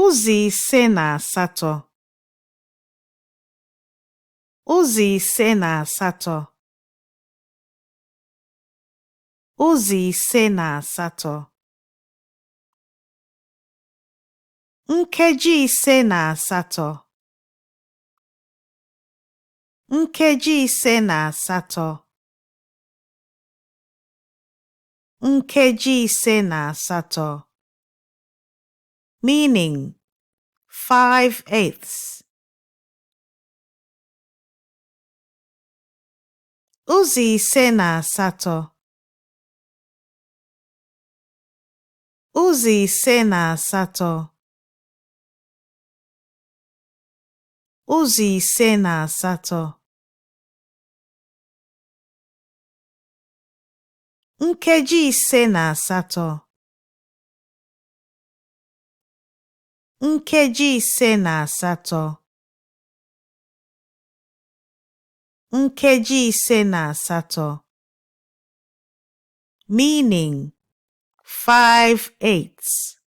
Ụzọ ise na asatọ. Ụzọ ise na asatọ. Ụzọ ise na asatọ. Nkeji ise na asatọ. Nkeji ise na asatọ. Nkeji ise na asatọ. Meaning 5/8. Ụzọ ise na asatọ. Ụzọ ise na asatọ. Ụzọ ise na asatọ. Nkeji ise na asatọ. Nkeji ise na asatọ. Nkeji ise na asatọ. Meaning 5/8.